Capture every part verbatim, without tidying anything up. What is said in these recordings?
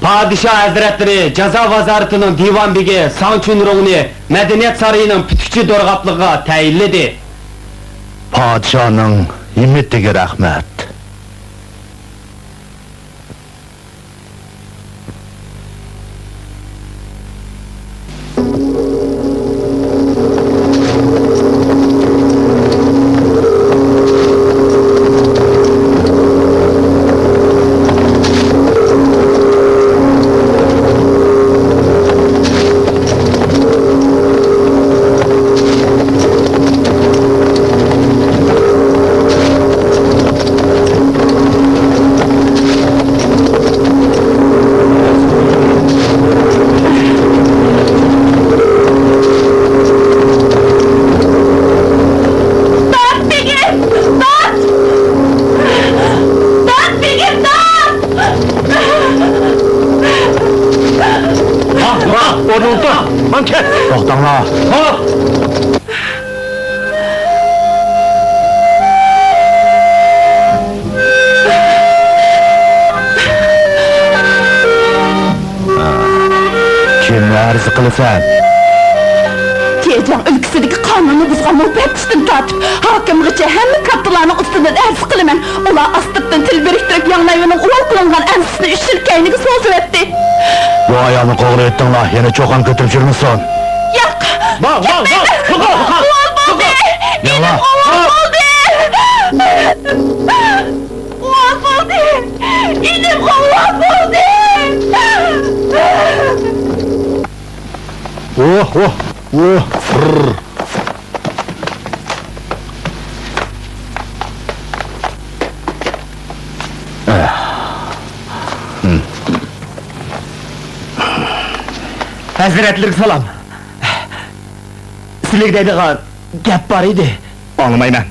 پادىشاھ ھەزرەتلىرى جازا ۋازارىتىنىڭ دىۋان بېگى ساڭ چۈنرۇڭنى مەدەنىيەت سارىيىنىڭ پۈتۈكچى دورىغاپلىقىغا تەيىنلىدى. پادىشاھنىڭ ھىممىتىگە رەھمەت. تارت، بېگىم! تارت! تارت، بېگىم، تارت! ھا، ھا، ئورنۇڭدا تۇر! ماڭا كەل! توختاڭلار! ھا! كىمنى ئەرز قىلىسەن؟ جېجياڭ ئۆلكىسىدىكى قانۇننى بۇزغان مۇپەتتىشتىن تارتىپ، ھاكىمغىچە ھەممە كاتتىلارنىڭ ئۈستىدىن ئەرز قىلىمەن. ئۇلار ئاستىرتىن تىل بىرىكتۈرۈپ، ياڭ نەيۋېنىڭ ئۇۋال قىلىنغان ئەنزىسىنى ئۈچ يىل كەينىگە سوزۇۋەتتى. بۇ ئايالنى قوغلىۋېتىڭلار، يەنە چۇقان كۆتۈرۈپ يۈرمىسۇن. ياق! ماڭ، ماڭ، ماڭ! ئۇۋال بولدى! ئۇۋال بولدى! ئۇۋال بولدى! ئىنىم ئۇۋال بولدى! ۋوھ، ۋوھ، ۋوھ، فىرر. ھەزرەتلىرىگە سالام. سىلىگە دەيدىغان گەپ بار ئىدى. ئاڭلىمايمەن.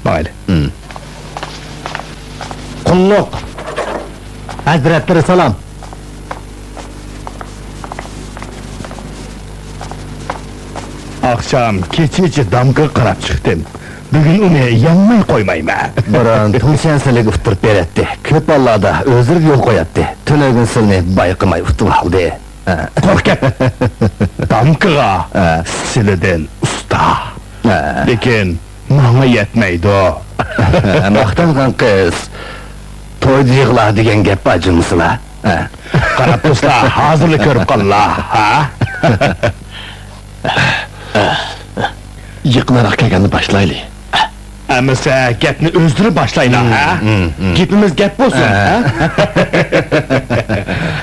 ماڭايلى. قۇللۇق. ھەزرەتلىرى سالام. ئاخشام كېچىچە دامكىغا قاراپ چىقتىم. بۈگۈن ئۇنى يەڭمەي قويمايمەن. بۇرۇن تۇڭشيەن سىلىگە ئۇتتۇرۇپ بېرەتتى. كۆپ ھاللاردا ئۆزلىرىگە يول قوياتتى. تۈنۈگۈن سىلنى بايقىماي ئۇتۇۋالدى. قۇرۇق گەپ. دامكىغا ھە. سىلىدىن ئۇستا. ھە. لېكىن ماڭا يەتمەيدۇ. ماختانغان قىز تويدا يىغلار دېگەن گەپ بار جۇمۇسىلا. ھە. قاراپ تۇرسىلا، ھازىرلا كۆرۈپ قاللا. ھە؟ يېقىنراق كەلگەندە باشلايلى. ئەمىسە گەپنى ئۆزلىرى باشلايلا، ھە؟ گېپىمىز گەپ بولسۇن، ھە؟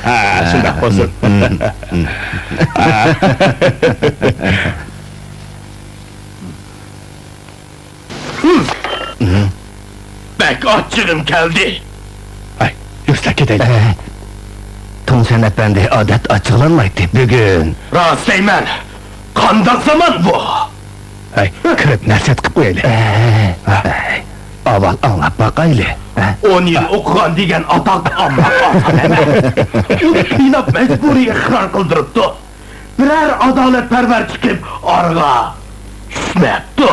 ھە، شۇنداق بولسۇن. بەك ئاچچىقىم كەلدى. ھەي، يۈرسەك كېتەيلى. تۇڭشيەن ئەپەندى ئادەتتە ئاچچىقلانمايتتى، بۈگۈن. راست دەيمەن، قانداق زامان بۇ؟ ھەي، كىرىپ نەسىھەت قىپ قويايلى. ئەي، ئەي، ئاۋۋال ئاڭلاپ باقايلى. ئون يىل ئوقۇغان دېگەن ئاتاق ئامراق ئاسان ئەمەس. ئۇنى قىيناپ مەجبۇرىي ئىقرار قىلدۇرۇپتۇ. بىرەر ئادالەتپەرۋەر چىقىپ ئارىغا چۈشمەپتۇ.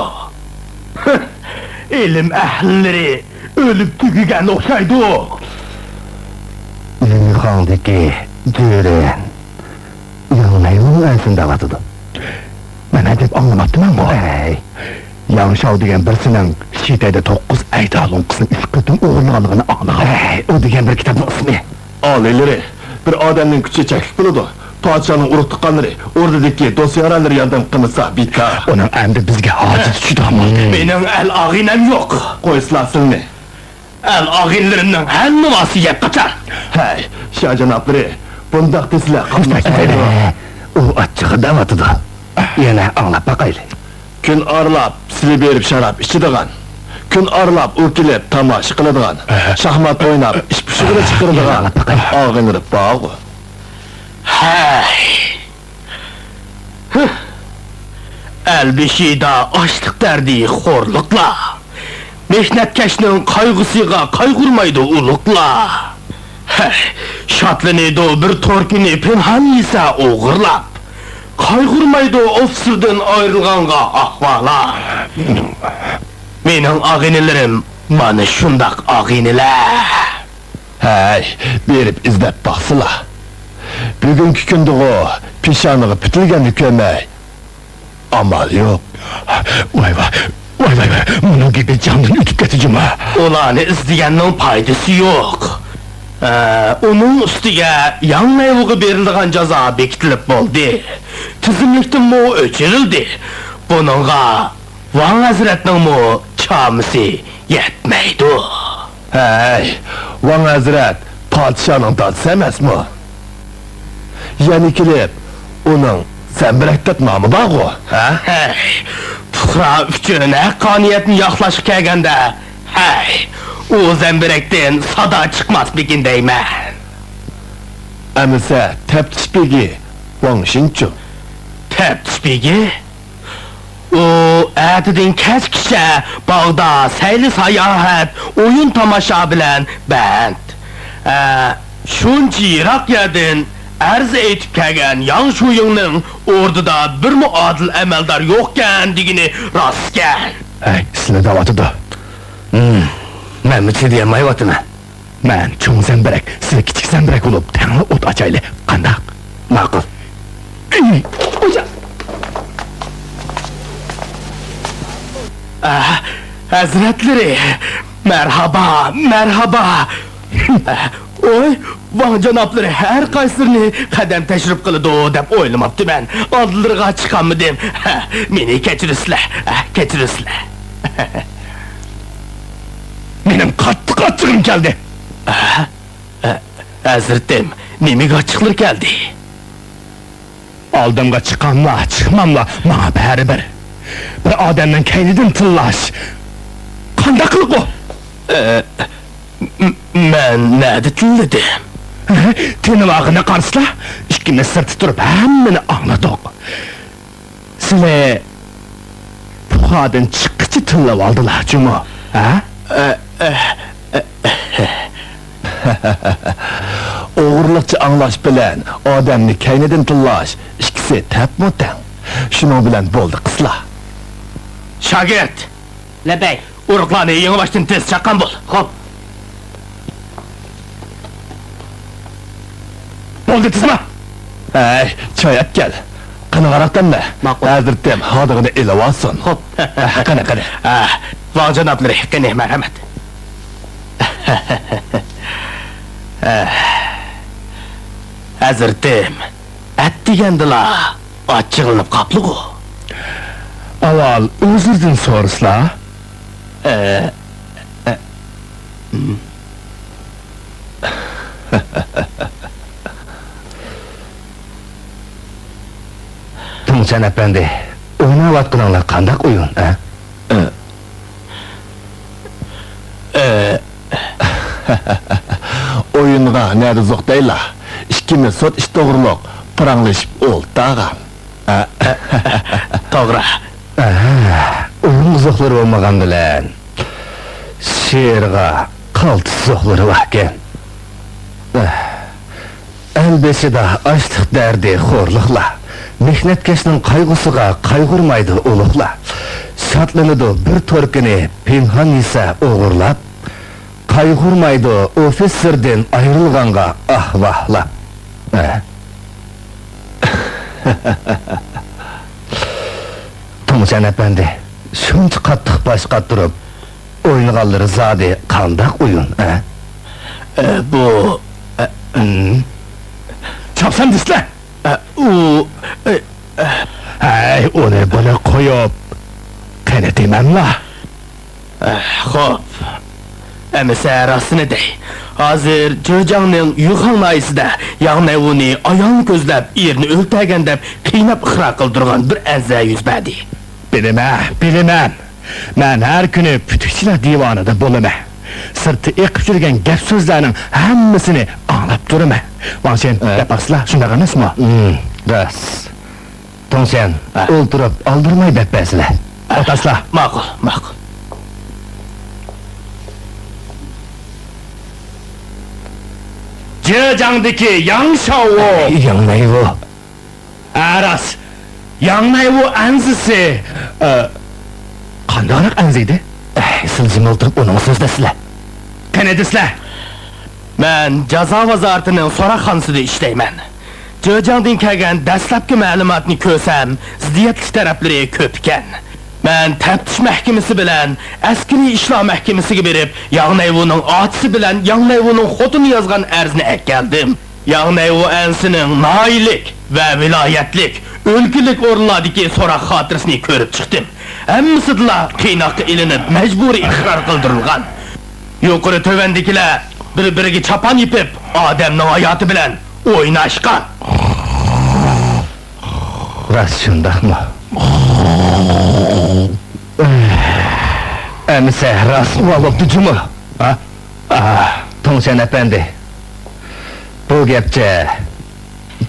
ئىلىم ئەھلىلىرى ئۆلۈپ تۈگىگەن ئوخشايدۇ. يۈيخاڭدىكى جۈرېن ياڭ نەيۋېننىڭ ئەنزىسىنى دەۋاتىدۇ. مەن ئەجەب ئاڭلىماپتىمەنغۇ؟ ئەي. ياڭ شاۋ دېگەن بىرسىنىڭ شىتەيدە توققۇز ئەيتا لوڭقىسىنى ئۈچ قېتىم ئوغرىلىغانلىقىنى ئاڭلىغان. ئەي، ئۇ دېگەن بىر كىتابنىڭ ئىسمى. ئالىيلىرى، بىر ئادەمنىڭ كۈچى چەكلىك بولىدۇ. پادىشاھنىڭ ئۇرۇق-تۇغقانلىرى، ئوردىدىكى دوست-يارەنلىرى ياردەم قىلمىسا بىكار. ئۇنىڭ ئەمدى بىزگە ھاجىتى چۈشىدىغان بولدى. مېنىڭ ئەل ئاغىنەم يوق. قويسىلا سىلنى. ئەل ئاغىنىلىرىمنىڭ ھەممىسى يەپ قاچار. ھەي، شاھ جانابلىرى، بۇنداق دېسىلە قانداق بولىدۇ؟ ئۇ ئاچچىقى دەۋاتىدۇ. يەنە ئاڭلاپ باقايلى. كۈن ئارىلاپ سىلى بېرىپ شاراب ئىچىدىغان، كۈن ئارىلاپ ئۇ كېلىپ تاماشا قىلىدىغان، شاھمات ئويناپ ئىش پۇشۇقىنى چىقىرىدىغان ئاغىنىلىرى بارغۇ. ھەي! ھىھ! ئەل بېشىدا ئاچلىق دەردى، خورلۇقلار، مېھنەتكەشنىڭ قايغۇسىغا قايغۇرمايدۇ ئۇلۇغلار. ھەي! شادلىنىدۇ بىر تور كۈنى پىنھان يېسە ئوغرىلاپ، قايغۇرمايدۇ ئوفىتسېردىن ئايرىلغانغا ئاھۋالار. مېنىڭ ئاغىنىلىرىم مانا شۇنداق ئاغىنىلەر. ھەي، بېرىپ ئىزدەپ باقسىلا. بۈگۈنكى كۈندىغۇ پېشانىغا پۈتۈلگەننى كۆرمەي، ئامال يوق. ۋاي، ۋاي، ۋاي، ۋاي، ۋاي، مۇنىڭ گېپى جاندىن ئۆتۈپ كەتتى جۇما. ئۇلارنى ئىزدىگەننىڭ پايدىسى يوق. ئە، ئۇنىڭ ئۈستىگە ياڭ نەيۋۇغا بېرىلىدىغان جازا بېكىتىلىپ بولدى. تىزىملىكتىنمۇ ئۆچۈرۈلدى. بۇنىڭغا ۋاڭ ھەزرەتنىڭمۇ چامىسى يەتمەيدۇ. ھەي، ۋاڭ ھەزرەت پادىشاھنىڭ دادىسى ئەمەسمۇ؟ يەنە كېلىپ، ئۇنىڭ زەمبىرەك دەپ نامى بارغۇ، ھە؟ ھەي، پۇقرا ئۈچۈن ھەققانىيەتنى ياقلاشقا كەلگەندە، ھەي، ئۇ زەمبىرەكتىن سادا چىقماسمىكىن دەيمەن. ئەمىسە تەپتىش بېگى ۋاڭ شىنچۇ. تەپتىش بېگى؟ ئۇ ئەتىدىن كەچكىچە باغدا سەيلە-ساياھەت، ئويۇن-تاماشا بىلەن بەند. ئە، شۇنچە يىراق يەردىن ئەرز ئېيتىپ كەلگەن ياڭ شۇيىڭنىڭ ئوردىدا بىرمۇ ئادىل ئەمەلدار يوقكەن دېگىنى راستكەن. ھەي، سىلىنى دەۋاتىدۇ. ھىم، مەنمۇ چىدىيالمايۋاتىمەن. مەن چوڭ زەمبىرەك، سىلەر كىچىك زەمبىرەك بولۇپ تەڭلا ئوت ئاچايلى، قانداق؟ ماقۇل. ئەي، ئوجا! ئە، ھەزرەتلىرى، مەرھابا، مەرھابا! ئە، ۋاي، ۋاڭ جانابلىرى ھەر قايسىلىرىنى قەدەم تەشرىپ قىلىدۇ دەپ ئويلىماپتىمەن. ئالدىلىرىغا چىقالمىدىم. ھە، مېنى كەچۈرىسىلەر، ھە، كەچۈرىسىلەر. مېنىڭ قاتتىق ئاچچىقىم كەلدى. ھە؟ ھە، ھەزرىتىم، نېمىگە ئاچچىقلىرى كەلدى؟ ئالدىمغا چىقاملا، چىقماملا، ماڭا بەرىبىر. بىر ئادەمنىڭ كەينىدىن تىللاش قانداق قىلىق ئۇ؟ ئە، م-، مەن نەدە تىللىدىم؟ تىنىۋالغىنى قارىسىلا، ئىككىمىز سىرتتا تۇرۇپ ھەممىنى ئاڭلىدۇق. سىلى پۇخادىن چىققىچە تىللىۋالدىلا جۇمۇ، ھە؟ ئە، ئە، ئە، ئە. ئوغرىلىقچە ئاڭلاش بىلەن ئادەمنى كەينىدىن تىللاش ئىككىسى تەپمۇ تەڭ. شۇنىڭ بىلەن بولدى، قىزلار. شاگىرت! لەببەي. ئۇرۇقلارنى يېڭىباشتىن تېز چاققان بول. خوپ. بولدى، تىزما! ھەي، چاي ئەپ كەل. قېنى، ھاراق تەملە. ماقۇل. ھەزرىتىم ھادىغىنى ئېلىۋالسۇن. خوپ. قېنى، قېنى. ھە، ۋاڭ جانابلىرى، قېنى، مەرھەمەت. ھەزرىتىم، ئەتىگەندىلا ئاچچىقلىنىپ قاپلىغۇ. ئاۋۋال ئۆزلىرىدىن سورىسىلا. ئە، ئە، م. تۇڭچەن ئەپەندى، ئويناۋاتقىنىڭلار قانداق ئويۇن، ئە؟ ئە، ئە. ئويۇنغا نەدە زوق دەيلا؟ ئىككىمىز سوت ئىش توغرۇلۇق پاراڭلىشىپ ئولتۇرغان. ئە. توغرا. ئە، ئويۇن زوقلىرى بولمىغان بىلەن شېئىرغا قالتىس زوقلىرى باركەن. ئە. ئەل بېشىدا ئاچلىق دەردى، خورلۇقلار، مېھنەتكەشنىڭ قايغۇسىغا قايغۇرمايدۇ ئۇلۇغلار. شادلىنىدۇ بىر تۈركۈنى پىنھان يېسە ئوغرىلاپ، قايغۇرمايدۇ ئوفىتسېردىن ئايرىلغانغا ئاھ-ۋاھلاپ. ھە. تۇڭچەن ئەپەندى، شۇنچە قاتتىق باش قاتۇرۇپ، ئوينىغانلىرى زادى قانداق ئويۇن، ئە؟ ئە، بۇ، ئە، ئىم. چاپسان دېسىلە! ئە، ئۇ، ئە، ئە. ھەي، ئۇنى بۇنى قويۇپ، قېنى دېمەملا. ئە، خوپ. ئەمىسە راستىنى دەي. ھازىر جېجياڭنىڭ يۈخاڭ ناھىيىسىدە ياڭ نەيۋۇنى ئايالنى كۆزلەپ، ئېرىنى ئۆلتۈرگەن دەپ قىيناپ ئىقرار قىلدۇرغان بىر ئەنزە يۈز بەردى. بىلىمەن، بىلىمەن. مەن ھەر كۈنى پۈتۈكچىلەر دىۋانىدا بولىمەن. سىرتتا ئېقىپ يۈرگەن گەپ-سۆزلەرنىڭ ھەممىسىنى ئاڭلاپ تۇرىمەن. ۋاڭ شېن، ئە؟ دەپ باقسىلا، شۇنداق ئەمەسمۇ؟ ئىم، راست. تۇڭشەن، ئە؟ ئولتۇرۇپ ئالدىرىماي دەپ بەرسىلە. ئە، ئولتۇرسىلا. ماقۇل، ماقۇل. جېجياڭدىكى ياڭ شاۋۇ. ياڭ نەيۋۇ. ھە، راست. ياڭ نەيۋۇ ئەنزىسى. ئە، قانداقراق ئەنزىيدى؟ ئەي، سىلجىم ئولتۇرۇپ ئۇنىڭغا سۆزلەسىلە. قېنى دېسىلە. مەن جازا ۋازارىتىنىڭ سوراقخانىسىدا ئىشلەيمەن. جېجياڭدىن كەلگەن دەسلەپكى مەلۇماتنى كۆرسەم، زىددىيەتلىك تەرەپلىرى كۆپ ئىكەن. مەن تەپتىش مەھكىمىسى بىلەن ئەسكىرىي ئىشلار مەھكىمىسىگە بېرىپ، ياڭ نەيۋۇنىڭ ئاچىسى بىلەن ياڭ نەيۋۇنىڭ خوتۇنى يازغان ئەرزنى ئەكەلدىم. ياڭ نەيۋۇ ئەنسىنىڭ ناھىيەلىك ۋە ۋىلايەتلىك، ئۆلكىلىك ئورۇنلاردىكى سوراق خاتىرىسىنى كۆرۈپ چىقتىم. ھەممىسىدىلا قىيناققا ئېلىنىپ، مەجبۇرىي ئىقرار قىلدۇرۇلغان. يۇقىرى تۆۋەندىكىلەر بىر-بىرىگە چاپان يېپىپ، ئادەمنىڭ ھاياتى بىلەن ئويناشقان. راست شۇنداقمۇ؟ ئەمىسە راستمۇ بوپتۇ جۇمۇ؟ ھە؟ ئاھ، تۇڭشەن ئەپەندى، بۇ گەپچە،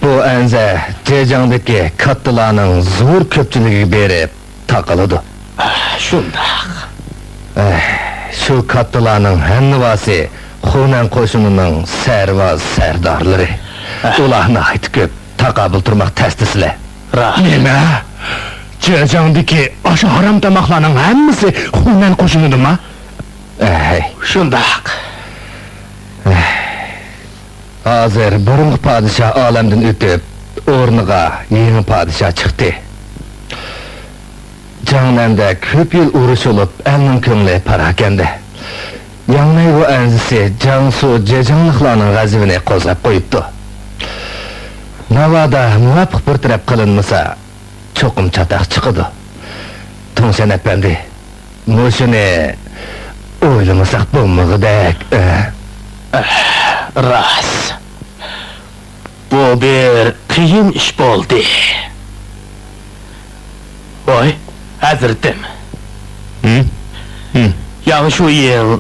بۇ ئەنزە جېجياڭدىكى كاتتىلارنىڭ زور كۆپچىلىكىگە بېرىپ تاقىلىدۇ. ئاھ، شۇنداق. ئەھ، شۇ كاتتىلارنىڭ ھەممىۋاسى خۇنەن قوشۇنىنىڭ سەرۋاز سەردارلىرى. ئاھ. ئۇلار ناھايىتى كۆپ. تاقابىل تۇرماق تەس دېسىلە. راست. نېمە؟ جېجياڭدىكى ئاشۇ ھارام تاماقلارنىڭ ھەممىسى خۇنەن قوشۇنىدىما؟ ئەي. شۇنداق. ئەي. ھازىر بۇرۇنقى پادىشاھ ئالەمدىن ئۆتۈپ، ئورنىغا يېڭى پادىشاھ چىقتى. جاڭنەندە كۆپ يىل ئۇرۇش بولۇپ، ئەلنىڭ كۆڭلى پاراكەندە. ياڭ نەيۋۇ ئەنزىسى جياڭسۇ جېجياڭلىقلارنىڭ غەزىپىنى قوزغاپ قويۇپتۇ. ناۋادا مۇۋاپىق بىر تەرەپ قىلىنمىسا، چوقۇم چاتاق چىقىدۇ. تۇڭشەن ئەپەندى، مۇشۇنى ئويلىمىساق بولمىغۇدەك، ئە؟ ئەھ، راست. بۇ بىر قىيىن ئىش بولدى. ۋاي، ھەزرىتىم. ھىم؟ ھىم. ياڭ شۇيىڭ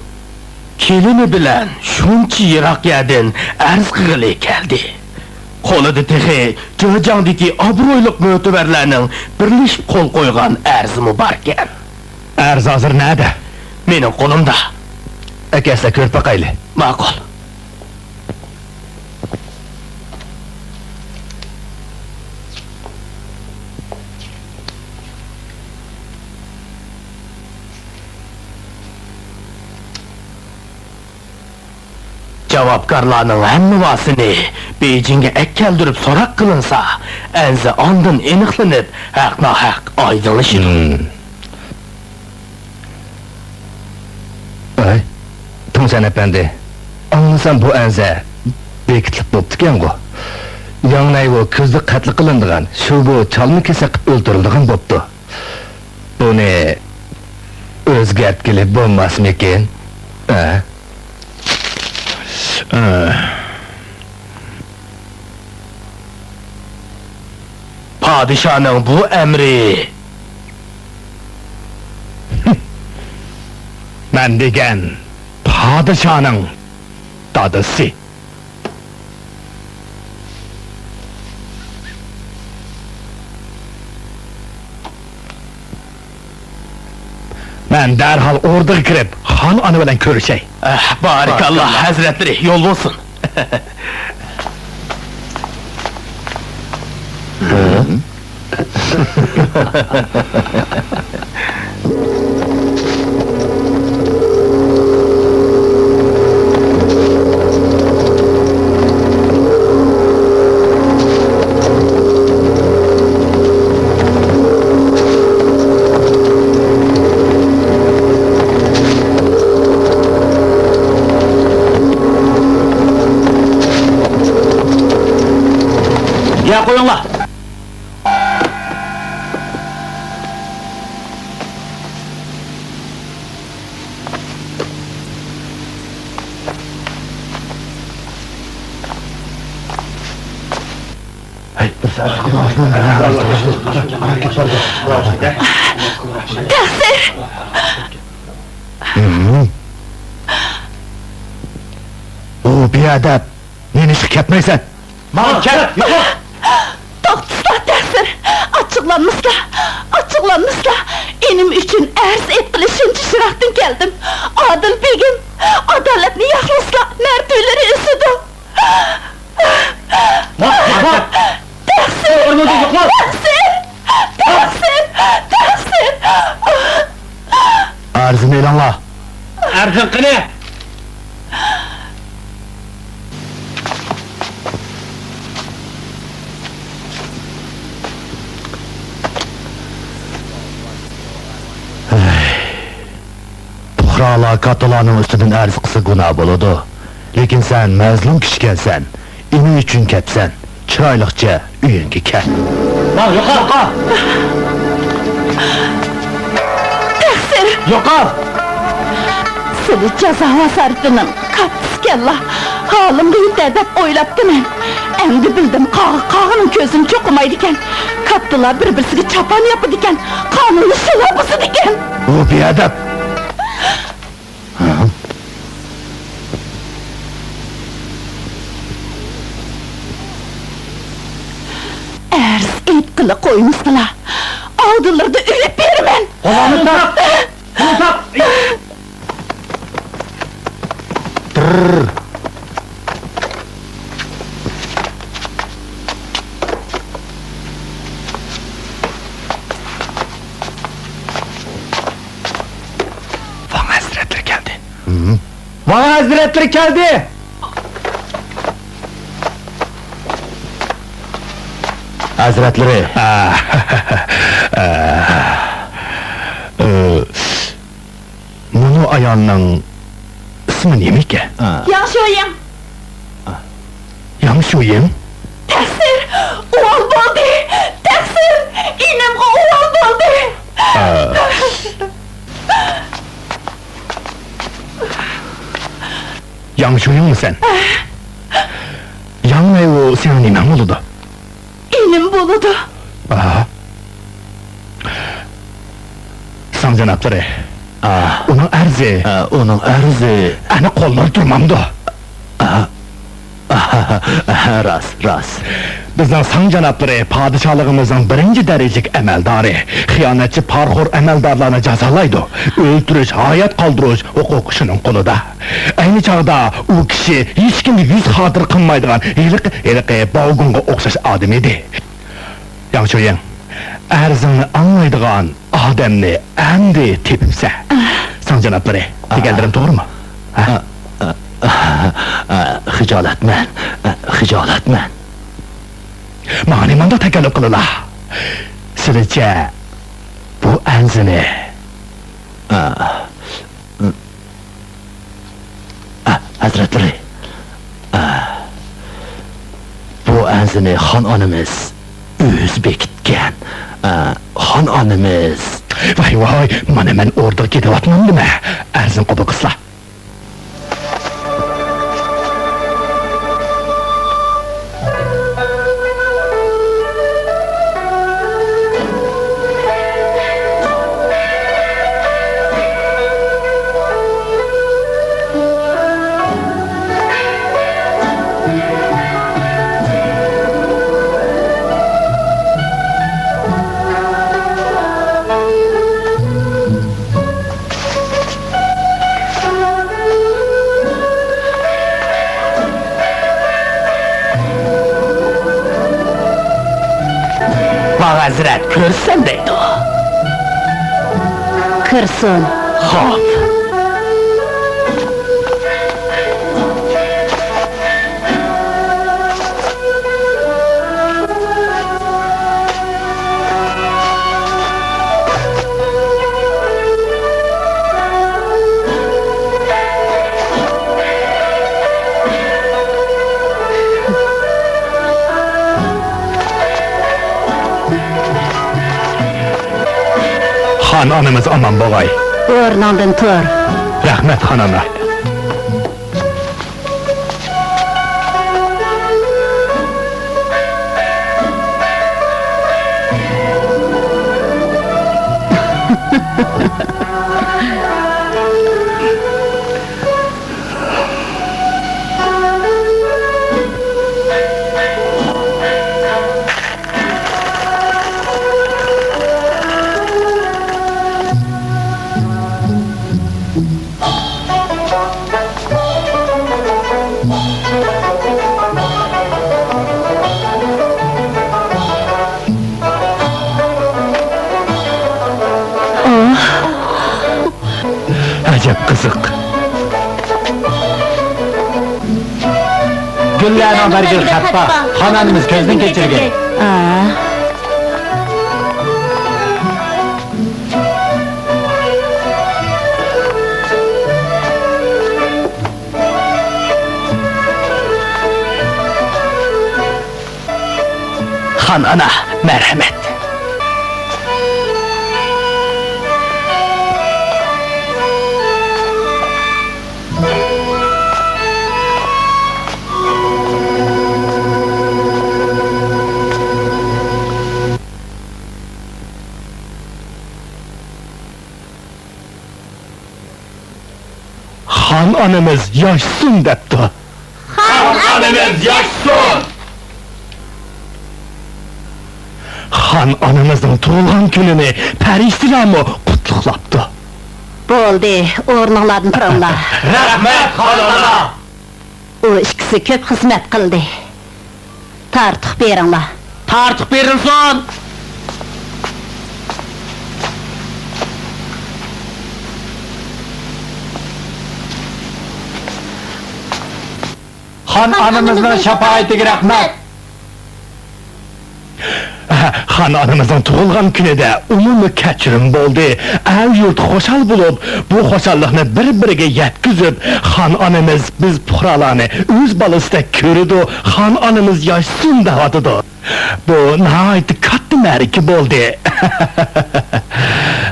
كېلىنى بىلەن شۇنچە يىراق يەردىن ئەرز قىلغىلى كەلدى. قولىدا تېخى جېجياڭدىكى ئابرۇيلۇق مۆتىۋەرلەرنىڭ بىرلىشىپ قول قويغان ئەرزىمۇ باركەن. ئەرز ھازىر نەدە؟ مېنىڭ قولۇمدا. ئەكەلسە كۆرۈپ باقايلى. ماقۇل. جاۋابكارلارنىڭ ھەممىۋاسىنى بېيجىڭگە ئەكەلدۈرۈپ سوراق قىلىنسا، ئەنزە ئاندىن ئېنىقلىنىپ، ھەق-ناھەق ئايدىڭلىشىدۇ. ھىم. ئەي، تۇڭشەن ئەپەندى، ئاڭلىسام بۇ ئەنزە بېكىتىلىپ بوپتىكەنغۇ. ياڭ نەيۋۇ كۈزدە قەتل قىلىنىدىغان، شۇ بۇ چالما كېسەك قىپ ئۆلتۈرۈلىدىغان بوپتۇ. بۇنى ئۆزگەرتكىلى بولماسمىكىن؟ ئە؟ ئە. پادىشاھنىڭ بۇ ئەمرى. مەن دېگەن پادىشاھنىڭ دادىسى. مەن دەرھال ئوردىغا كىرىپ، خان ئانا بىلەن كۆرۈشەي. ئەھ، بارىكاللا، ھەزرەتلىرى، يول بولسۇن. يا، قويۇڭلار. تەقسىر! ئۇ بىئەدەپ! نېمىشقا كەتمەيسەن؟ ماڭا كەت، يوقال! توختىسىلا، تەقسىر! ئاچچىقلانمىسىلا، ئاچچىقلانمىسىلا! ئىنىم ئۈچۈن ئەرز ئېيتقىلى شۇنچە يىراقتىن كەلدىم. ئادىل بېگىم، ئادالەتنى ياقلىسىلا، مەرتىۋىلىرى ئۆسىدۇ. ماڭا كەت! تەقسىر! تەقسىر! تەقسىر! تەقسىر! ئەرزىنى ئېلىڭلار! ئەرزىڭ قېنى؟ پۇقرالار كاتتىلارنىڭ ئۈستىدىن ئەرز قىلسا گۇناھ بولىدۇ. لېكىن سەن مەزلۇم كىشىكەنسەن، ئىنى ئۈچۈن كەپسەن، چىرايلىقچە ئۆيۈڭگە كەت. ماڭ، يوقال! تەقسىر! يوقال! سىلى جازا ۋازارىتىنىڭ كاتتىسىكەنلا، ھالىمغا يېتەر دەپ ئويلاپتىمەن. ئەمدى بىلدىم، قاغا قاغىنىڭ كۆزىنى چوقۇمايدىكەن. كاتتىلار بىر-بىرسىگە چاپان ياپىدىكەن، قانۇننى شۇلار بۇزىدىكەن. بۇ بىئەدەپ! ئەرز ئېيتقىلى قويمىسىلا، ئالدىلىرىدا ئۆلۈپ بېرىمەن! قولۇڭنى تارت! قولۇڭنى تارت! ۋاڭ ھەزرەتلىرى كەلدى. ھە؟ ۋاڭ ھەزرەتلىرى كەلدى! ھەزرەتلىرى. ئا، ئا، ئا، مۇنۇ ئايالنىڭ ئىسمى نېمىكەن؟ ئا. ياڭ شۇيىڭ. ياڭ شۇيىڭ؟ تەقسىر! ئۇۋال بولدى! تەقسىر! ئىنىمغا ئۇۋال بولدى! ئا. ياڭ شۇيىڭمۇ سەن؟ ياڭ نەيۋۇ سېنىڭ نېمەڭ بولىدۇ؟ ئىنىم بولىدۇ. ئا. ساڭ جانابلىرى. ئا. ئۇنىڭ ئەرزى. ئا، ئۇنىڭ ئەرزى. ئەنە قوللىرى تۇرمامدۇ؟ ئا. راست، راست. بىزنىڭ ساڭ جانابلىرى پادىشاھلىقىمىزنىڭ بىرىنچى دەرىجىلىك ئەمەلدارى. خىيانەتچى، پارىخور ئەمەلدارلارنى جازالايدۇ. ئۆلتۈرۈش، ھايات قالدۇرۇش ھوقۇقى شۇنىڭ قولىدا. ئەينى چاغدا ئۇ كىشى ھېچكىمگە يۈز خاتىرە قىلمايدىغان ھېلىقى، ھېلىقى باۋگۇڭغا ئوخشاش ئادەم ئىدى. ياڭ شۇيىڭ، ئەرزىڭنى ئاڭلايدىغان ئادەمنى ئەمدى تېپىپسەن. ساڭ جانابلىرى، دېگەنلىرىم توغرىمۇ؟ ھە؟ خىجالەتمەن، خىجالەتمەن. ماڭا نېمانداق تەكەللۇپ قىلىلا؟ سىلىچە بۇ ئەرزنى. ئە، ھەزرەتلىرى، ئە، بۇ ئەرزنى خان ئانىمىز ئۆزى بېكىتكەن. ئە، خان ئانىمىز. ۋاي، ۋاي، مانا مەن ئوردىغا كېتىۋاتمامدىمەن. ئەرزنى قوبۇل قىلسىلا. ماڭا ھەزرەت كىرسۇن دەيدۇ. كىرسۇن. خوپ. خان ئانىمىز ئامان بوغاي. ئورنۇڭدىن تۇر. رەھمەت، خان ئانا. ئەجەب قىزىق. گۈللەرنىڭ بەرگىدە خەت بار. خان ئانىمىز كۆزدىن كەچۈرگەي. ئا. خان ئانا، مەرھەمەت. خان ئانىمىز ياشىسۇن دەپتۇ. خان ئانىمىز ياشىسۇن! خان ئانىمىزنىڭ تۇغۇلغان كۈنىنى پەرىشتىلەرمۇ قۇتلۇقلاپتۇ. بولدى، ئورنۇڭلاردىن تۇرۇڭلار. رەھمەت، خان ئانا! ئۇ ئىككىسى كۆپ خىزمەت قىلدى. تارتۇق بېرىڭلار. تارتۇق بېرىلسۇن! خان ئانىمىزنىڭ شاپائىتىگە رەھمەت! خان ئانىمىزنىڭ تۇغۇلغان كۈنىدە ئومۇمىي كەچۈرۈم بولدى. ئەل-يۇرت خۇشال بولۇپ، بۇ خۇشاللىقنى بىر-بىرىگە يەتكۈزۈپ، خان ئانىمىز بىز پۇقرالارنى ئۆز بالىسىدەك كۆرىدۇ، خان ئانىمىز ياشىسۇن دەۋاتىدۇ. بۇ ناھايىتى كاتتا مەرىكە بولدى.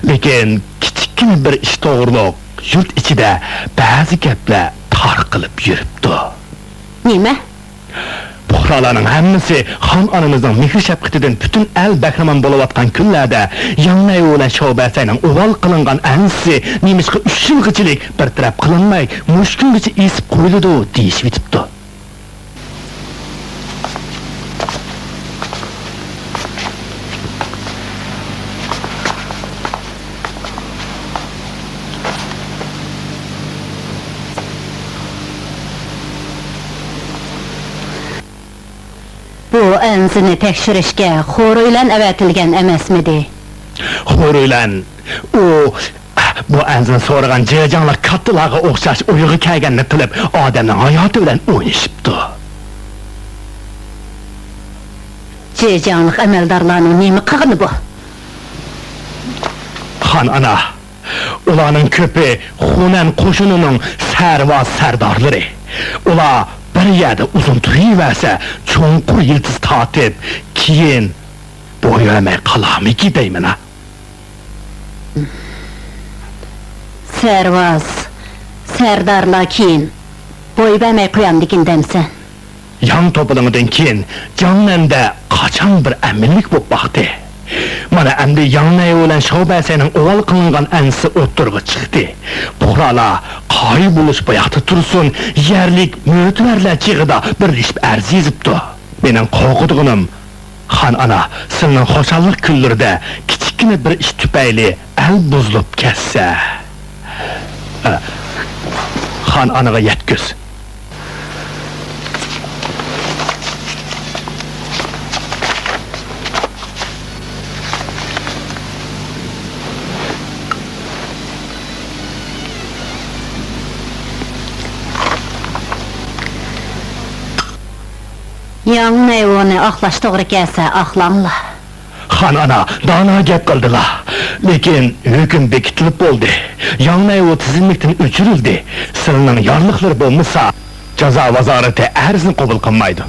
لېكىن كىچىككىنە بىر ئىش توغرۇلۇق يۇرت ئىچىدە بەزى گەپلەر تارقىلىپ يۈرۈپتۇ. نېمە؟ پۇقرالارنىڭ ھەممىسى خان ئانىمىزنىڭ مېھىر-شەپقىتىدىن پۈتۈن ئەل بەھرىمەن بولۇۋاتقان كۈنلەردە، ياڭ نەيۋۇ بىلەن شاۋ بەسەينىڭ ئۇۋال قىلىنغان ئەنسىسى نېمىشقا ئۈچ يىلغىچىلىك بىر تەرەپ قىلىنماي، مۇشۇ كۈنگىچە ئېسىپ قويۇلىدۇ دېيىشىۋېتىپتۇ. بۇ ئەنزىنى تەكشۈرۈشكە خورۇيلەن ئەۋەتىلگەن ئەمەسمىدى؟ خورۇيلەن، ئۇ بۇ ئەنزىنى سورىغان جېجاڭلىق كاتتىلارغا ئوخشاش ئويغا كەلگەننى قىلىپ، ئادەمنىڭ ھاياتى بىلەن ئوينىشىپتۇ. جېجاڭلىق ئەمەلدارلارنىڭ نېمە قىلغىنى بۇ؟ خان ئانا، ئۇلارنىڭ كۆپى خۇنەن قوشۇنىنىڭ سەرۋاز سەردارلىرى. ئۇلار بىر يەردە ئۇزۇن تۇرۇۋەرسە، چوڭقۇر يىلتىز تارتىپ، كېيىن بوي بەرمەي قالارمىكى دەيمەن ھە. سەرۋاز، سەردارلار كېيىن بوي بەرمەي قويامدىكىن دەمسەن؟ ياڭ توپىلىڭىدىن كېيىن جاڭنەندە قاچان بىر ئەمىنلىك بولۇپ باقتى. مانا ئەمدى ياڭ نەيۋۇ بىلەن شاۋ بەسەينىڭ ئۇۋال قىلىنغان ئەنسىسى ئوتتۇرىغا چىقتى. پۇقرالار قايىل بولۇش بۇياقتا تۇرسۇن، يەرلىك مۆتىۋەرلەر چېغىدا بىرلىشىپ ئەرز يېزىپتۇ. مېنىڭ قورقىدىغىنىم، خان ئانا، سىلىنىڭ خۇشاللىق كۈنلىرىدە كىچىككىنە بىر ئىش تۈپەيلى ئەل بۇزۇلۇپ كەتسە. خان ئانىغا يەتكۈز. ياڭ نەيۋۇنى ئاقلاش توغرا كەلسە، ئاقلاڭلار. خان ئانا، دانا گەپ قىلدىلا. لېكىن ھۆكۈم بېكىتىلىپ بولدى. ياڭ نەيۋۇ تىزىملىكتىن ئۆچۈرۈلدى. سىلىنىڭ يارلىقلىرى بولمىسا، جازا ۋازارىتى ئەرزنى قوبۇل قىلمايدۇ.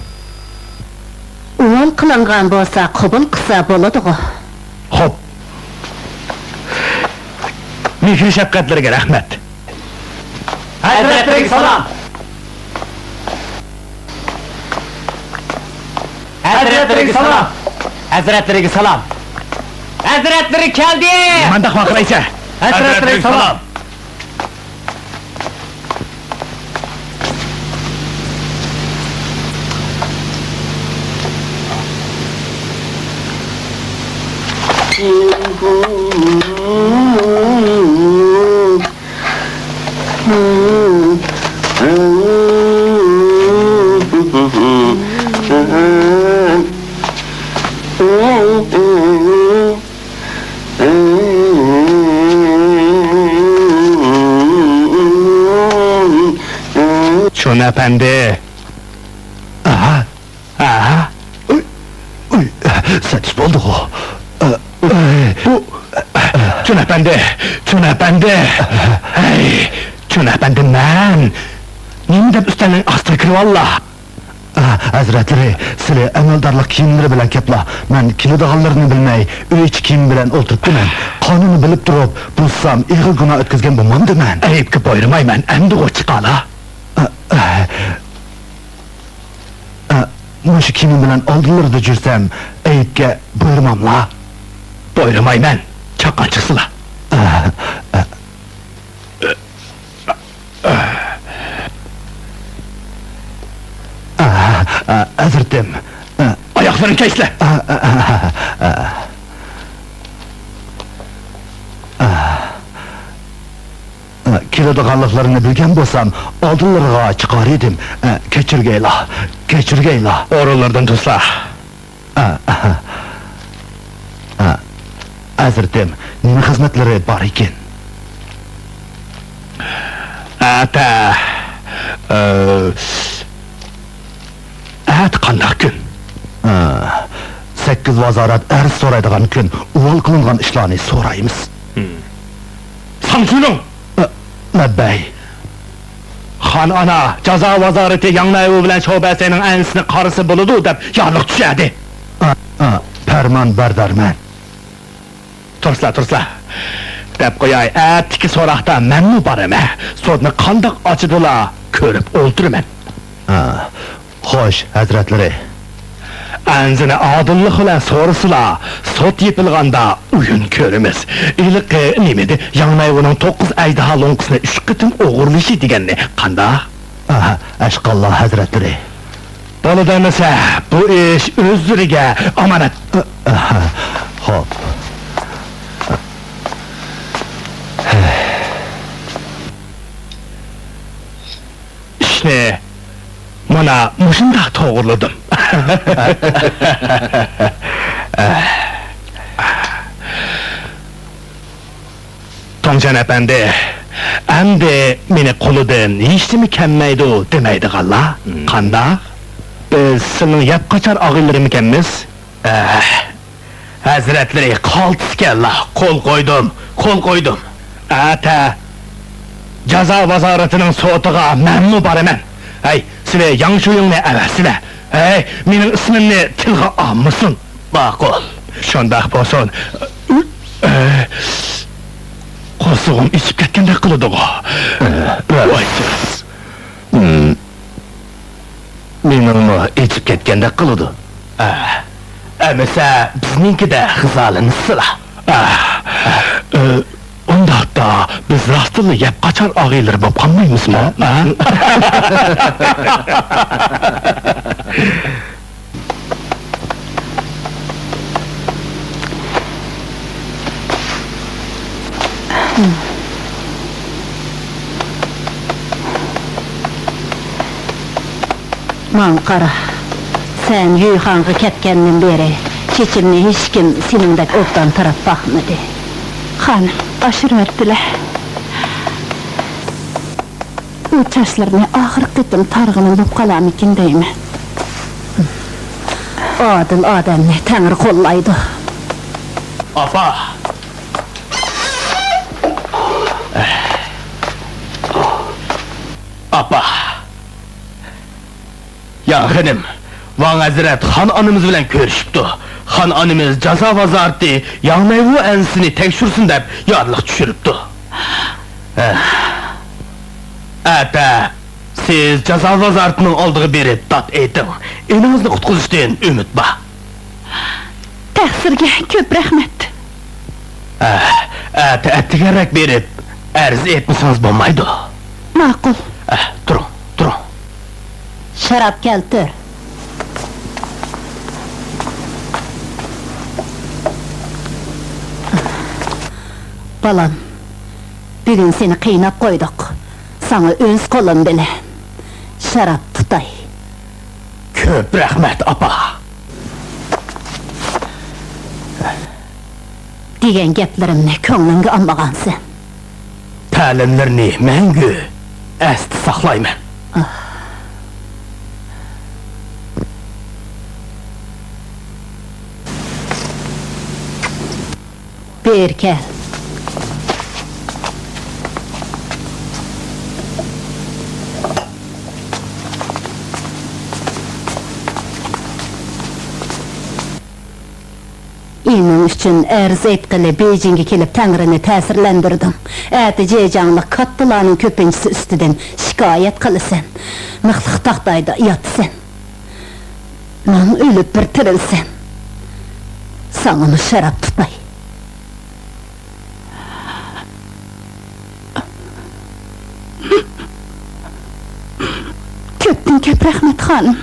ئۇۋال قىلىنغان بولسا، قوبۇل قىلسا بولىدىغۇ. خوپ. مېھىر-شەپقەتلىرىگە رەھمەت. ھەزرەتلىرىگە سالام. ھەزرەتلىرىگە سالام. ھەزرەتلىرىگە سالام. ھەزرەتلىرى كەلدى. نېمانداق ۋارقىرايسەن؟ ھەزرەتلىرىگە سالام. چون ئەپەندى. ئاھا. ئاھا. ئۇي، ئۇي، سەتۈس بولدىغۇ. ئە، ئۇي، بۇ، چون ئەپەندى، چون ئەپەندى. ھەي، چون ئەپەندى، مەن نېمە دەپ ئۈستەلنىڭ ئاستىغا كىرىۋاللا؟ ھەزرەتلىرى، سىلى ئەمەلدارلىق كىيىملىرى بىلەن كەپلا. مەن كېلىدىغانلىرىنى بىلمەي، ئۆي ئىچى كىيىمى بىلەن ئولتۇرۇپتىمەن. قانۇننى بىلىپ تۇرۇپ، بۇزسام، ئېغىر گۇناھ ئۆتكۈزگەن بولمامدىمەن؟ ئەيىبكە بۇيرۇمايمەن، ئەمدىغۇ چىقالا. ئە، ئە، ئە، مۇشۇ كىيىمىم بىلەن ئالدىلىرىدا جۈرسەم، ئەيىبكە بۇيرۇماملا؟ بۇيرۇمايمەن، چاققان چىقسىلا. ئە، ئە. ئە، ئە، ھەزرىتىم. ئە. ئاياقلىرىنى كەيسىلە! ئە، ئە، ئە، ئە. ئە. ئە، كېلىدىغانلىقلىرىنى بىلگەن بولسام، ئالدىلىرىغا چىقار ئىدىم. ئە، كەچۈرگەيلا، كەچۈرگەيلا. ئورۇنلىرىدىن تۇرسىلا. ئە، ئە، ئە، ھەزرىتىم، نېمە خىزمەتلىرى بار ئىكەن؟ ئەتە، ئە، ئەتە قانداق كۈن؟ ئە، سەككىز ۋازارەت ئەرز سورايدىغان كۈن، ئۇۋال قىلىنغان ئىشلارنى سورايمىز. ساڭچۈنىڭ! ئە، لەببەي. خان ئانا، جازا ۋازارىتى ياڭ نەيۋۇ بىلەن شوبەسەينىڭ ئەنىسىنى قارىسا بولىدۇ دەپ يارلىق چۈشەردى. ئا، ئا، پەرمان بەردارمەن. تۇرسىلا، تۇرسىلا. دەپ قوياي، ئەتىكى سوراقتا مەنمۇ بارىمەن. سوتنى قانداق ئاچىدىلا كۆرۈپ ئولتۇرىمەن. ئا، خوش، ھەزرەتلىرى. ئەنزىنى ئادىللىق بىلەن سورىسىلا، سوت يېپىلغاندا ئويۇن كۆرىمىز. ھېلىقى نېمىدى، ياڭ نەيۋۇنىڭ توققۇز ئەجدىھا لوڭقىسىنى ئۈچ قېتىم ئوغرىلىشى دېگەننى قانداق؟ ئاھا، ئەشقاللا ھەزرەتلىرى. بولىدۇ ئەمىسە، بۇ ئىش ئۆزلىرىگە ئامانەت. ئاھا، خوپ. ئىشنى مانا مۇشۇنداق توغرىلىدىم. توڭجان ئەپەندى، ئەمدى مېنى قولىدىن ھېچنېمە كەلمەيدۇ دېمەيدىغانلا. مم. قانداق؟ بىز سىلىنىڭ يەپ قاچار ئاغىنىلىرىمىكەنمىز؟ ئەھ، ھەزرەتلىرى قالتىسكەنلا، قول قويدۇم، قول قويدۇم. ئەتە جازا ۋازارىتىنىڭ سوتىغا مەنمۇ بارىمەن. ھەي، سىلى ياڭ شۇيىڭنى ئەۋەتسىلە. ھەي، مېنىڭ ئىسمىمنى تىلغا ئالمىسۇن. ماقۇل. شۇنداق بولسۇن. قورسىقىم ئېچىپ كەتكەندەك قىلىدىغۇ. ۋاي، مېنىڭمۇ ئېچىپ كەتكەندەك قىلىدۇ. ئە، ئەمىسە بىزنىڭكىدە غىزالىنىسىلا. ئە، ئە، ئۇنداقتا بىز راستتىنلا يەپ قاچار ئاغىنىلىرى بولۇپ قالمايمىزمۇ؟ ئە؟ ماڭا قارا، سەن يۈيخاڭغا كەتكەندىن بېرى چېچىمنى ھېچكىم سېنىڭدەك ئوبدان تاراپ باقمىدى. خانىم، ئاشۇرۇۋەتتىلە. ئۇ چاچلىرىنى ئاخىرقى قېتىم تارىغىنىم بولۇپ قالارمىكىن دەيمەن. ئادىل ئادەمنى تەڭرى قوللايدۇ. ئاپا! ئاپا! ياڭ خېنىم، ۋاڭ ھەزرەت خان ئانىمىز بىلەن كۆرۈشۈپتۇ. خان ئانىمىز جازا ۋازارىتى ياڭ نەيۋۇ ئەنىسىنى تەكشۈرسۇن دەپ يارلىق چۈشۈرۈپتۇ. ھە. ئەتە سىز جازا ۋازارىتىنىڭ ئالدىغا بېرىپ داد ئېيتىڭ. ئىنىڭىزنى قۇتقۇزۇشتىن ئۈمىد بار. تەقسىرگە كۆپ رەھمەت. ئە، ئەتە ئەتىگەنرەك بېرىپ ئەرز ئېيتمىسىڭىز بولمايدۇ. ماقۇل. ئە، تۇرۇڭ، تۇرۇڭ. شاراب كەلتۈر. بالام، بۈگۈن سېنى قىيناپ قويدۇق. ساڭا ئۆز قولۇم بىلەن شاراب تۇتاي. كۆپ رەھمەت، ئاپا. دېگەن گەپلىرىمنى كۆڭلۈڭگە ئالمىغانسەن. تەلىملىرىنى مەڭگۈ ئەستە ساقلايمەن. بېرى كەل. شۇنىڭ ئۈچۈن ئەرز ئېيتقىلى بېيجىڭگە كېلىپ تەڭرىنى تەسىرلەندۈردۈڭ. ئەتە جېجياڭلىق كاتتىلارنىڭ كۆپىنچىسى ئۈستىدىن شىكايەت قىلىسەن. مىخلىق تاختايدا ياتىسەن. مىڭ ئۆلۈپ بىر تىرىلسەم، ساڭىمۇ شاراب تۇتاي. كۆپتىن كۆپ رەھمەت، خانىم.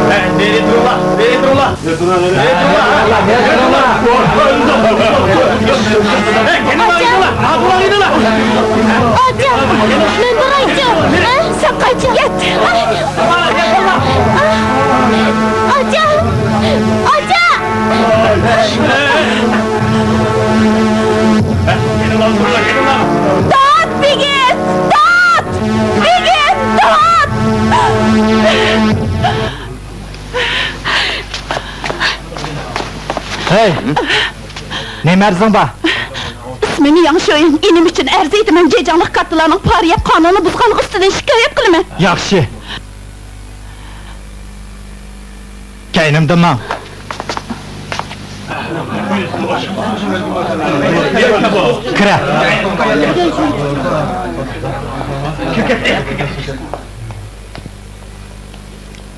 ھەي، نېرى تۇرۇڭلار، نېرى تۇرۇڭلار. ئاچا! مەن بېرەيچۇ! ھە؟ ساقاچ! كەت! ئاچا! ئاچا! تارت، بېگىم! تارت! بېگىم، تارت! ھەي! نېمە ئەرزىڭ بار؟ ئىسمىم ياڭ شۇيىڭ. ئىنىم ئۈچۈن ئەرز ئېيتىمەن، جېجياڭلىق كاتتىلارنىڭ پارا يەپ قانۇننى بۇزغانلىقى ئۈستىدىن شىكايەت قىلىمەن. ياخشى. كەينىمدىن ماڭ. كىرە.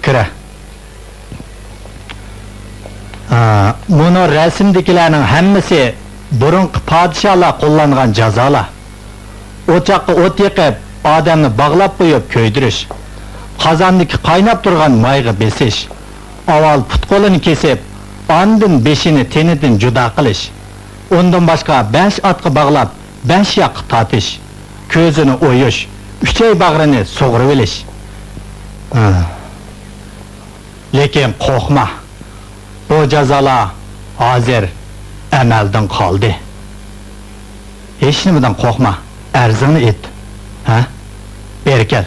كىرە. ھا، مۇنۇ رەسىمدىكىلەرنىڭ ھەممىسى بۇرۇنقى پادىشاھلار قوللانغان جازالار. ئوچاققا ئوت يېقىپ، ئادەمنى باغلاپ قويۇپ كۆيدۈرۈش، قازاندىكى قايناپ تۇرغان مايغا بېسىش، ئاۋۋال پۇت-قولىنى كېسىپ، ئاندىن بېشىنى تېنىدىن جۇدا قىلىش، ئۇندىن باشقا بەش ئاتقا باغلاپ، بەش ياققا تارتىش، كۆزىنى ئويۇش، ئۈچەي باغرىنى سۇغۇرۇۋېلىش. ھا. لېكىن قورقما، بۇ جازالار ھازىر ئەمەلدىن قالدى. ھېچنېمىدىن قورقما، ئەرزىڭنى ئېيت. ھە؟ بېرى كەل.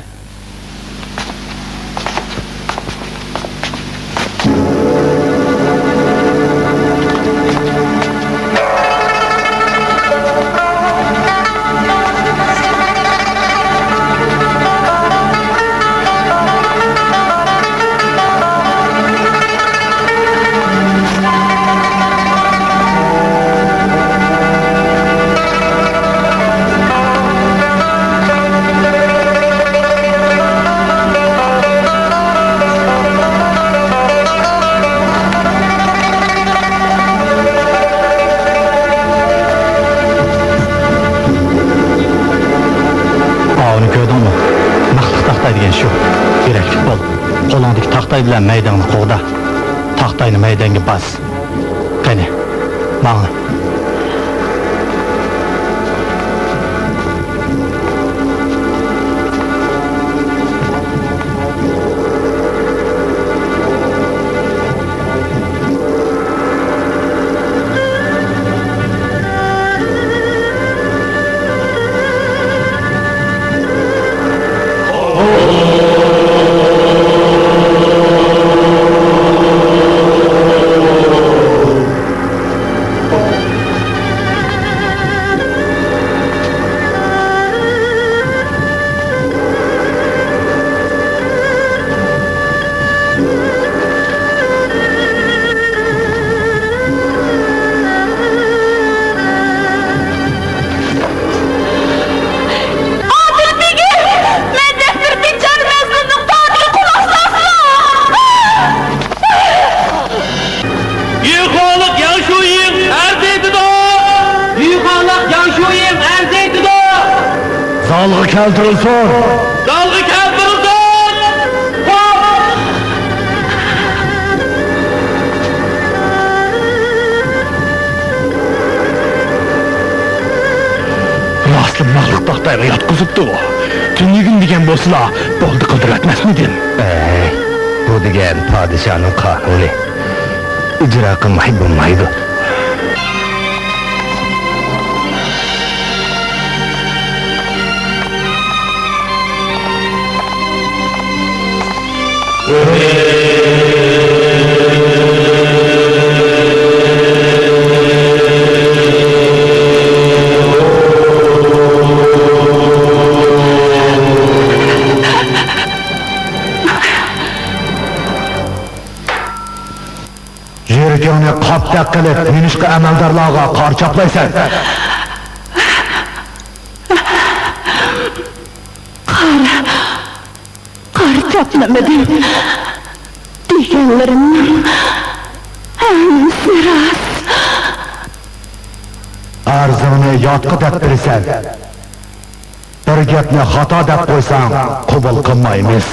ئاۋۇنى كۆردۈڭمۇ؟ مىخلىق تاختاي دېگەن شۇ. يۈرەكلىك بول. قولۇڭدىكى تاختاي بىلەن مەيدىڭنى قوغدا. تاختاينى مەيدەڭگە باس. قېنى، ماڭ. ئادىل بېگىم، مەن دەپتىرىدىن جان مەزمۇننىڭ تاۋىدىگە قۇلاق سالسىلا! يۈخۇالىق ياڭ شۇيىڭ ئەرز ئېيتىدۇ! يۈخۇالىق ياڭ شۇيىڭ ئەرز ئېيتىدۇ! زالغا كەلتۈرۈلسۇن! زالغا كەلتۈرۈلسۇن! راستلا مىخلىق تاختايغا ياتقۇزۇپتۇ. تۈنۈگۈن دېگەن بولسىلا، بولدى قىلدۇرۇۋەتمەسمىدىم؟ ئەي، بۇ دېگەن پادىشاھنىڭ قانۇنى. ئىجرا قىلماي بولمايدۇ. يۈرىكىڭنى قاپتەك قىلىپ، نېمىشقا ئەمەلدارلارغا قارا چاپلايسەن؟ قارا، قارا چاپلىمىدىم. دېگەنلىرىمنىڭ ھەممىسى راست. ئەرزىڭنى ياتقا دەپ بېرىسەن. بىر گەپنى خاتا دەپ قويساڭ، قوبۇل قىلمايمىز.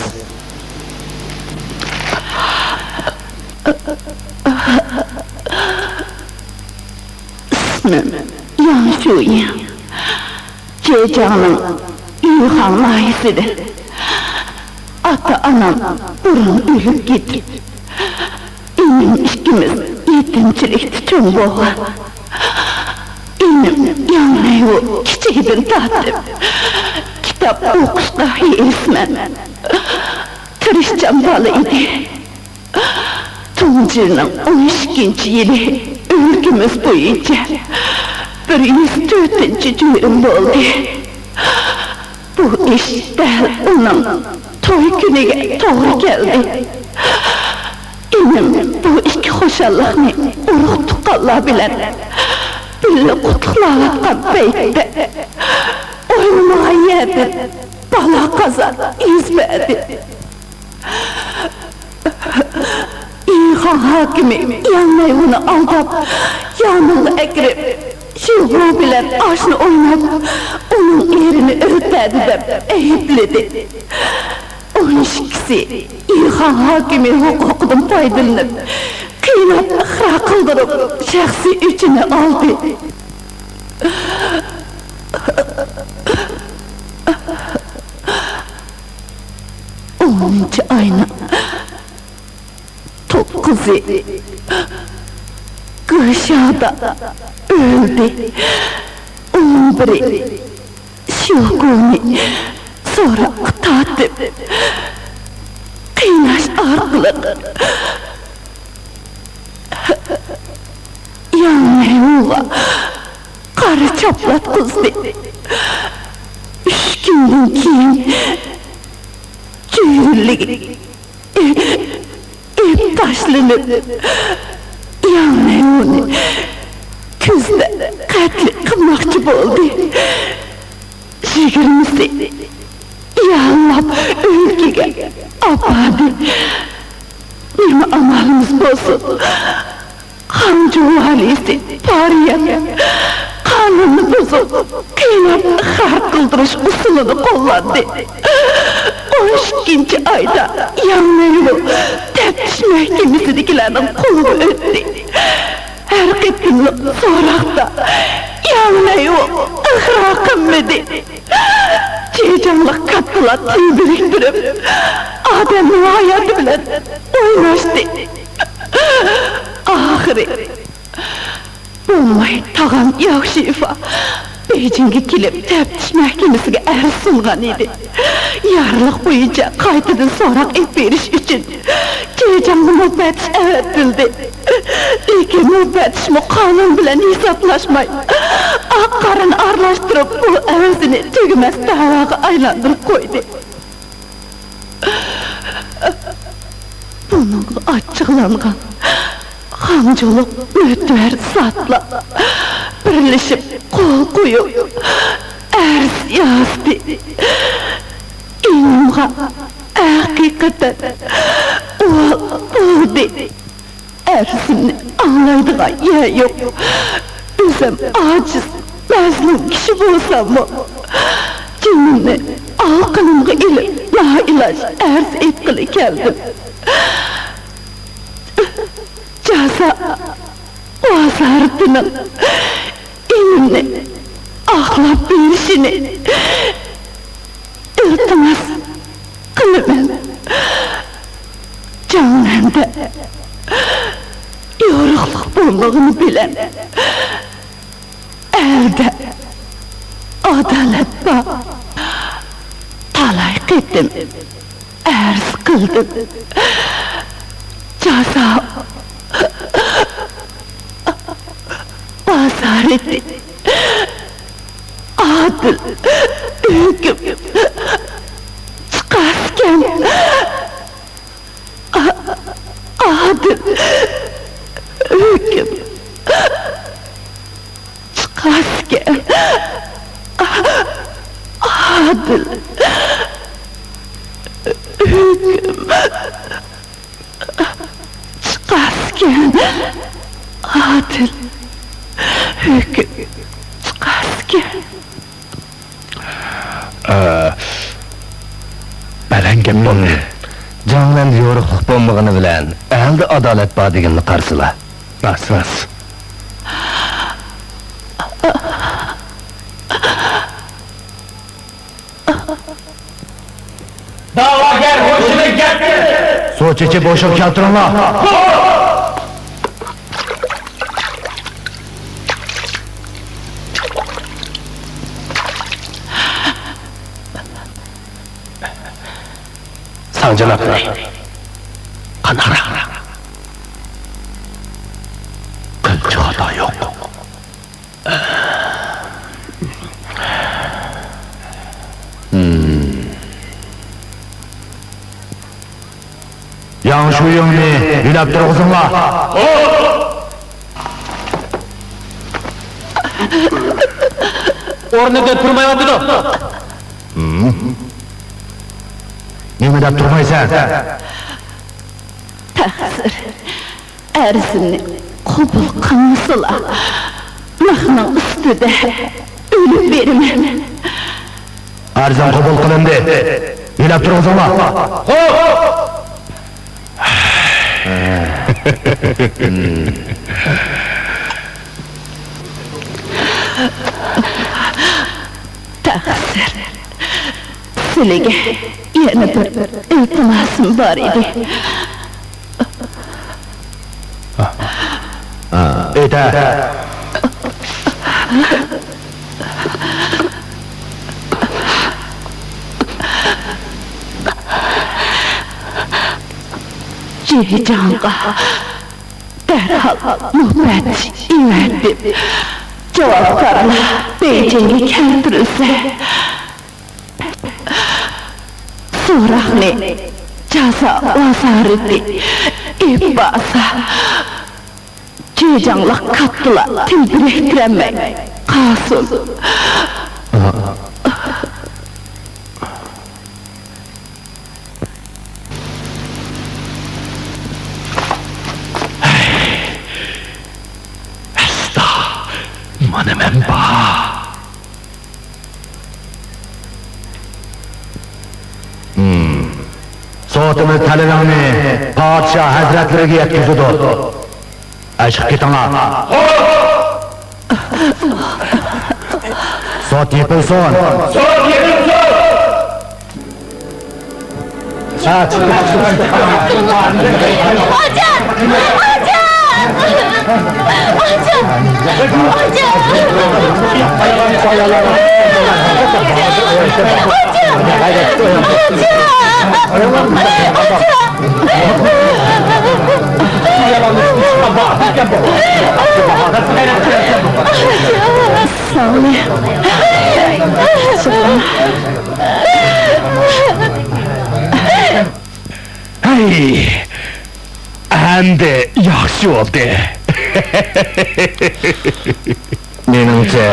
ئىسمىم ياڭ شۇيىڭ. جېجياڭنىڭ يۈخاڭ ناھىيەسىدە. ئاتا-ئانام بۇرۇن ئۆلۈپ كېتىپ، ئىنىم ئىككىمىز يېتىمچىلىكتە چوڭ بولغان. ئىنىم ياڭ مەيۋۇ كىچىكىدىن تارتىپ كىتاب ئوقۇشقا ھېرىسمەن، تىرىشچان بالا ئىدى. تۇڭجىنىڭ ئون ئىككىنچى يىلى ئۆلكىمىز بويىچە بىر يۈز تۆتىنچى جۈرۈم بولدى. بۇ ئىش دەل ئۇنىڭ توي كۈنىگە توغرا كەلدى. ئىنىم بۇ ئىككى خۇشاللىقنى ئۇرۇق-تۇغقانلار بىلەن بىللە قۇتلۇقلاۋاتقان پەيتتە، ئويلىمىغان يەردىن بالا-قازا يۈز بەردى. يۈخاڭ ھاكىمى ياڭ مەيۋۇنى ئالداپ، يانىڭغا ئەكىرىپ، شىغۇ بىلەن ئاشنا ئويناپ، ئۇنىڭ ئېرىنى ئۆلتۈردى دەپ ئەيىبلىدى. ئون ئىككىسى يۈخاڭ ھاكىمى ھوقۇقىدىن پايدىلىنىپ، قىيناپ ئىقرار قىلدۇرۇپ، شەخسىي ئۆچىنى ئالدى. ئونىنچى ئاينىڭ توققۇزى گۇشادا ئۆلدى. ئون بىرى شوگۇنى سوراققا تارتىپ، قىيناش ئارقىلىق ياڭ مەيۋۇغا قارا چاپلاتقۇزدى. ئۈچ كۈندىن كېيىن جۈيۈنلۈكى ئېلىپ تاشلىنىپ، ياڭ مەيۋۇنى كۈزدە قەتل قىلماقچى بولدى. يىگىرمىسى ياللاپ ئۆلكىگە ئاپاردى. نېمە ئامالىمىز بولسۇن؟ خاڭجۇ ۋالىيسى پارىيەت قانۇننى بۇزۇپ، قىيناپ ئىقرار قىلدۇرۇش ئۇسۇلىنى قوللاندى. ئون ئىككىنچى ئايدا ياڭ مەيۋۇ تەپتىش مەھكىمىسىدىكىلەرنىڭ قولىغا ئۆتتى. ھەر قېتىملىق سوراقتا ياڭ مەيۋۇ ئىقرار قىلمىدى. جېجياڭلىق كاتتىلار تىل بىرىكتۈرۈپ، ئادەمنىڭ ھاياتى بىلەن ئويناشتى. ئاخىرى بولماي تاغام ياۋشىفا بېيجىڭغا كېلىپ، تەپتىش مەھكىمىسىگە ئەرز سۇنغان ئىدى. يارلىق بويىچە قايتىدىن سوراق ئېلىپ بېرىش ئۈچۈن جېجياڭغا مۇپەتتىش ئەۋەتىلدى. لېكىن مۇپەتتىشمۇ قانۇن بىلەن ھېسابلاشماي، ئاق-قارىنى ئارىلاشتۇرۇپ، بۇ ئەرزنى تۈگىمەس دەۋاغا ئايلاندۇرۇپ قويدى. بۇنىڭغا ئاچچىقلانغان خاڭجۇلۇق مۆتىۋەر زاتلار بىرلىشىپ قول قويۇپ، ئەرز يازدى. ئىنىمغا ھەقىقەتەن ئۇۋال بولدى. ئەرزىمنى ئاڭلايدىغان يەر يوق. ئۆزۈم ئاجىز، مەزلۇم كىشى بولساممۇ، جېنىمنى ئالىقىنىمغا ئېلىپ، لائىلاج ئەرز ئېيتقىلى كەلدىم. جازا ۋازارىتىنىڭ ئىنىمنى ئاقلاپ بېرىشىنى ئىلتىماس قىلىمەن. جاڭنەندە يورۇقلۇق بولمىغىنى بىلەن، ئەلدە ئادالەت بار. تالاي قېتىم ئەرز قىلدىم. جازا ۋازارىتى ئادىل ھۆكۈم چىقارسىكەن. ئا-، ئادىل ئادىل ھۆكۈم چىقارسىكەن، ئادىل ھۆكۈم چىقارسىكەن. ئە، بەلەن گەپ بولدى. جاڭلەندە يورۇقلۇق بولمىغىنى بىلەن، ئەلدە ئادالەت بار دېگەننى قارىسىلا. راست، راست. دەۋاگەر ھوشىدىن كەتتى! سۇ چېچىپ ھوشىغا كەلتۈرۈڭلار! ساڭ جانابلار، قانداقراق؟ قىلچە خاتا يوق. ياڭ شۇيىڭنى يۆلەپ تۇرغۇزۇڭلار. ئورنىدا تۇرمايۋاتىدۇ. نېمە دەپ تۇرمايسەن؟ تەقسىر. ئەرزىمنى قوبۇل قىلمىسىلا، مىخنىڭ ئۈستىدە ئۆلۈپ بېرىمەن. ئەرزىڭ قوبۇل قىلىندى. يۆلەپ تۇرغۇزۇڭلار. خوپ! تەقسىر. سىلىگە يەنە بىر ئىلتىماسىم بار ئىدى. ئېيتە. جېجاڭغا دەرھال مۇپەتتىش ئەۋەتىپ، جاۋابكارلار بېيجىڭغا كەلتۈرۈلسە، سوراقنى جازا ۋازارىتى ئېلىپ بارسا، جېجاڭلىق كاتتىلار تېلپىرەكتۈرەلمەي قالسۇن. ئەستا، مانا مەن بار. ھىم. سوتىمىز تەلىپىڭنى پادىشاھ ھەزرەتلىرىگە يەتكۈزىدۇ. ئەشىقىپ كېتىڭلار. سوت يېپىلسۇن! سوت يېپىلسۇن! ھاجەت! ھاجەت! ھاجەت! ھەي، ئەمدى ياخشى بولدى. مېنىڭچە،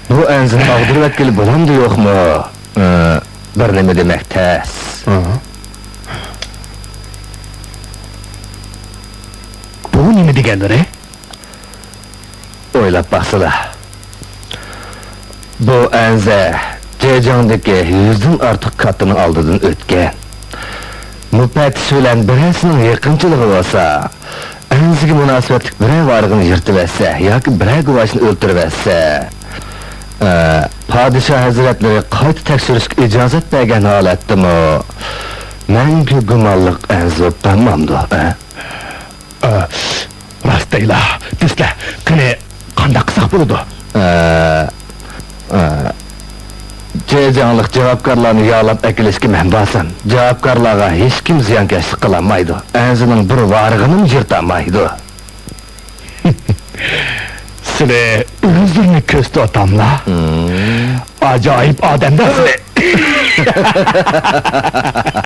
بۇ ئەنزىنى ئاغدۇرۇۋەتكىلى بولامدۇ يوقمۇ؟ ئى، بىر نېمە دېمەك تەس. بۇ نېمە دېگەنلىرى؟ ئويلاپ باقسىلا. بۇ ئەنزە جېجاڭدىكى يۈزدىن ئارتۇق كاتتىنىڭ ئالدىدىن ئۆتكەن. مۇپەتتىش بىلەن بىرەرسىنىڭ يېقىنچىلىقى بولسا، ئەنزىگە مۇناسىۋەتلىك بىرەر ۋارىغىنى يىرتىۋەتسە ياكى بىرەر گۇۋاھنى ئۆلتۈرۈۋەتسە، ئە، پادىشاھ ھەزرەتلىرى قايتا تەكشۈرۈشكە ئىجازەت بەرگەن ھالەتتىمۇ مەڭگۈ گۇمانلىق ئەنزە بولۇپ قالمامدۇ، ئە؟ ئە، راست دەيلا، دېسىلە، قېنى، قانداق قىلساق بولىدۇ؟ ئە، ئە، جېجاڭلىق جاۋابكارلارنى يالاپ ئەكېلىشكە مەن بارسام، جاۋابكارلارغا ھېچكىم زىيانكەشلىك قىلالمايدۇ، ئەنزىنىڭ بىر ۋارىغىنىمۇ يىرتالمايدۇ. سىلى ئۆزۈمنى كۆرسىتىۋاتاملا؟ ھىم. ئاجايىپ ئادەمدە سىلى.